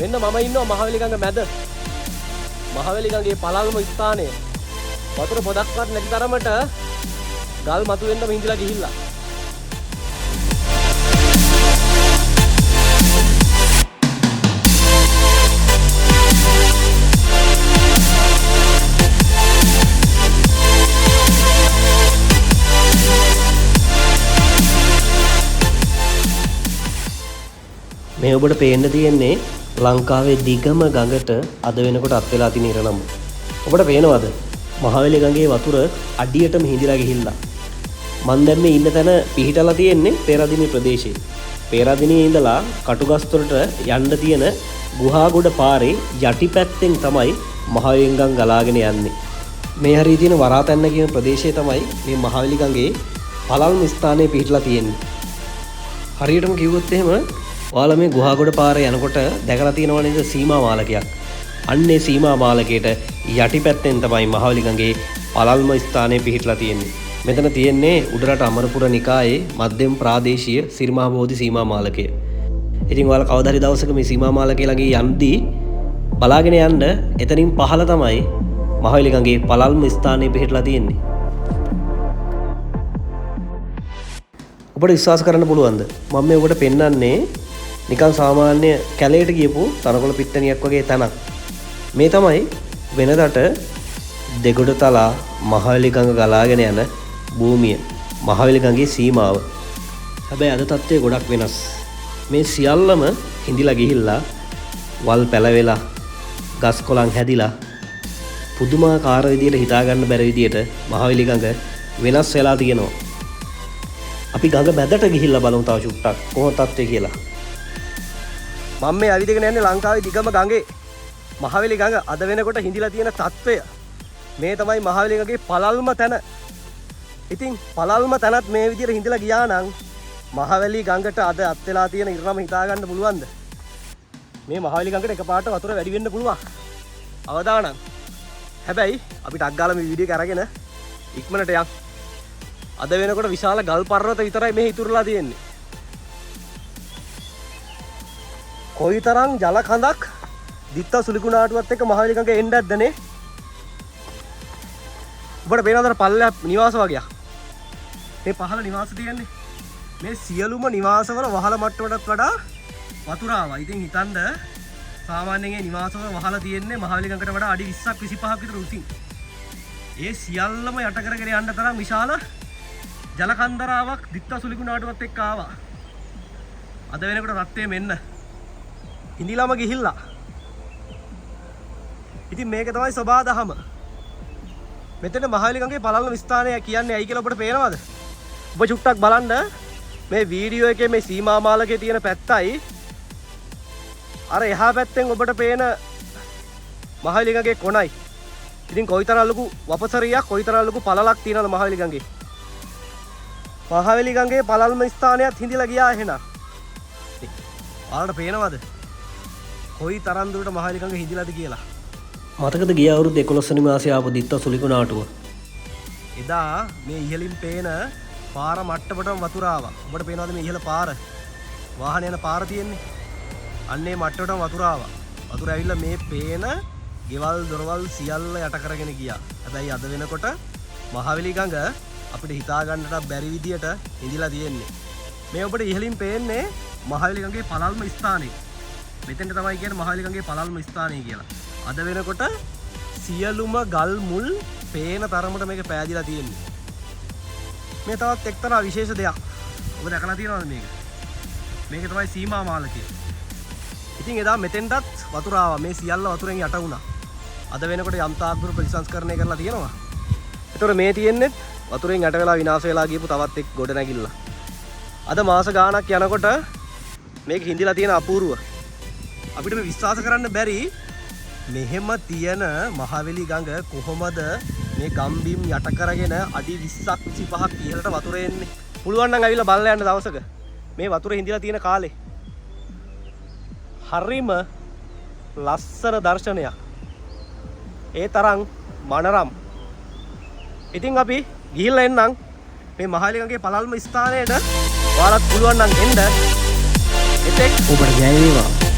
මෙන්න මම ඉන්නවා මහවැලි ගඟ මැද. මහවැලි ගඟේ පළල්ම ස්ථානය. වතුර පොදක්වත් නැති තරමට ගල් මතුවෙන්නම හිඳිලා ගිහිල්ලා. මේ ඔබට පේන්න තියෙන්නේ ලංකාවේ දිගම ගඟට අද වෙනකොට අත් වෙලා තියෙන ඉරණම. ඔබට පේනවද? මහවැලි ගඟේ වතුර අඩියටම හිඳිලා ගිහිල්ලා. මං දැන් මේ ඉන්න තැන පිහිටලා තියෙන්නේ පේරාදෙණිය ප්‍රදේශයේ. පේරාදෙණියේ ඉඳලා කටුගස්තොරට යන්න තියෙන ගුහාගොඩ පාරේ යටිපැත්තෙන් තමයි මහවැලි ගඟ ගලාගෙන යන්නේ. මේ හරිය තියෙන වරාතැන්න කියන ප්‍රදේශයේ තමයි මේ මහවැලි ගඟේ පළල්ම ස්ථානයේ පිහිටලා තියෙන්නේ. හරියටම කිව්වොත් එහෙම ඔයාලා මේ ගුහාගොඩ පාරේ යනකොට දැකලා තියෙනව නේද සීමා මාලකයක්. අන්නේ සීමා මාලකයට යටිපැත්තෙන් තමයි මහවැලි ගඟේ පළල්ම ස්ථානයේ පිහිටලා තියෙන්නේ. මෙතන තියෙන්නේ උඩරට අමරපුර නිකායේ මධ්‍යම ප්‍රාදේශීය සිරිමහා බෝධි සීමා මාලකය. ඉතින් ඔයාලා කවදා හරි දවසක මේ සීමා මාලකය ළඟ යද්දී බලාගෙන යන්න එතනින් පහළ තමයි මහවැලි ගඟේ පළල්ම ස්ථානයේ පිහිටලා තියෙන්නේ. ඔබට විශ්වාස කරන්න පුළුවන්ද? මම මේ ඔබට පෙන්වන්නේ නිකන් සාමාන්‍ය කැලේට ගියපු තනකොළ පිට්ටනියක් වගේ තැනක්. මේ තමයි වෙනදට දෙගොඩ තලා මහවැලි ගඟ ගලාගෙන යන භූමිය, මහවැලි ගඟේ සීමාව. හැබැයි අද තත්ත්වය ගොඩක් වෙනස්. මේ සියල්ලම හිඳිලා ගිහිල්ලා වල් පැලවෙලා ගස් කොළන් හැදිලා පුදුමාකාර විදියට හිතා ගන්න බැරි විදියට මහවැලි ගඟ වෙනස් වෙලා තියෙනවා. අපි ගඟ මැදට ගිහිල්ලා බලමු තව චුට්ටක් කොහොමද තත්ත්වය කියලා. මම මේ ඇවිදගෙන යන්නේ ලංකාවේ දිගම ගඟේ මහවැලි ගඟ අද වෙනකොට හිඳිලා තියෙන තත්ත්වය. මේ තමයි මහවැලි ගඟේ පළල්ම තැන. ඉතින් පළල්ම තැනත් මේ විදියට හිඳිලා ගියා නම් මහවැලි ගඟට අද අත් වෙලා තියෙන ඉරණම හිතා ගන්න පුළුවන්ද? මේ මහවැලි ගඟට එකපාරට වතුර වැඩි වෙන්න පුළුවන්. අවදානම්. හැබැයි අපි ටක් ගාලා මේ වීඩියෝ එක අරගෙන ඉක්මනට යන්. අද වෙනකොට විශාල ගල් පර්වත විතරයි මෙහි ඉතුරුලා තියෙන්නේ. කොයිතරම් ජල කඳක් දිත්තා සුලිකුණාටුවත් එක්ක මහවැලි ගඟ එන්න ඇද්ද නේ? ඔබට පේනවද අර පල්ලෙහා නිවාස වගේක්? මේ පහළ නිවාස තියෙන්නේ. මේ සියලුම නිවාසවල වහල මට්ටමටත් වඩා වතුර ආවා. ඉතින් හිතන්න සාමාන්‍යයෙන් මේ නිවාසවල වහල තියෙන්නේ මහවැලි ගඟට වඩා අඩි 20ක් 25ක් විතර උසින්. ඒ සියල්ලම යට කරගෙන යන්න තරම් විශාල ජල කන්දරාවක් දිත්තා සුලිකුණාටුවත් එක්ක ආවා. අද වෙනකොට රත්තේ මෙන්න හිඳිලාම ගිහිල්ලා. ඉතින් මේක තමයි සබා දහම. මෙතන මහවැලි ගඟේ පළල්ම ස්ථානය කියන්නේ ඇයි කියලා ඔබට පේනවද? ඔබ චුට්ටක් බලන්න මේ වීඩියෝ එකේ මේ සීමා මාලකයේ තියෙන පැත්තයි අර එහා පැත්තෙන් ඔබට පේන මහවැලි ගඟේ කොනයි. ඉතින් කොයිතරම් ලොකු වපසරියක් කොයිතරම් ලොකු පළලක් තියෙනවද මහවැලි ගඟේ? මහවැලි ගඟේ පළල්ම ස්ථානයත් හිඳිලා ගියා එහෙනම්. ඔයාලට පේනවද කොයි තරම් දුරට මහවැලි ගඟ හිඳිලාද කියලා? මතකද ගිය අවුරුදු 11 වෙනි මාසේ ආපු දිත්තා සුලිකුණාටුව? එදා මේ ඉහළින් පේන පාර මට්ටමටම වතුර ආවා. ඔබට පේනවද මේ ඉහළ පාර? වාහන යන පාර තියෙන්නේ. අන්න ඒ මට්ටමටම වතුර ආවා. වතුර ඇවිල්ලා මේ පේන ගෙවල් දොරවල් සියල්ල යට කරගෙන ගියා. හැබැයි අද වෙනකොට මහවැලි ගඟ අපිට හිතා ගන්නටත් බැරි විදියට හිඳිලා තියෙන්නේ. මේ ඔබට ඉහළින් පේන්නේ මහවැලි ගඟේ පළල්ම ස්ථානය. මෙතෙන්ට තමයි කියන්නේ මහවැලි ගඟේ පළල්ම ස්ථානය කියලා. අද වෙනකොට සියලුම ගල් මුල් පේන තරමට මේක පෑදිලා තියෙන්නේ. මේ තවත් එක්තරා විශේෂ දෙයක්. ඔබ දැකලා තියෙනවද මේක? මේක තමයි සීමා මාලකය. ඉතින් එදා මෙතෙන්ටත් වතුර ආවා. මේ සියල්ල වතුරෙන් යට වුණා. අද වෙනකොට යම් තාක් දුර ප්‍රතිසංස්කරණය කරලා තියෙනවා. ඒතකොට මේ තියෙන්නේ වතුරෙන් යට වෙලා විනාශ වෙලා ගියපු තවත් එක් ගොඩනැගිල්ල. අද මාස ගාණක් යනකොට මේක හිඳිලා තියෙන අපූර්ව. අපිට මේ විශ්වාස කරන්න බැරි මෙහෙම තියෙන මහවැලි ගඟ කොහොමද මේ ගම්බිම් යට කරගෙන අඩි 20ක් 25ක් ඉහළට වතුර එන්නේ? පුළුවන් නම් ඇවිල්ලා බලලා යන්න දවසක. මේ වතුර හිඳිලා තියෙන කාලේ. හරිම ලස්සන දර්ශනයක්. ඒ තරම් මනරම්. ඉතින් අපි ගිහිල්ලා එන්නම් මේ මහවැලි ගඟේ පළල්ම ස්ථානයට. ඔයාලත් පුළුවන් නම් එන්න. එතෙක් ඔබට ජය වේවා.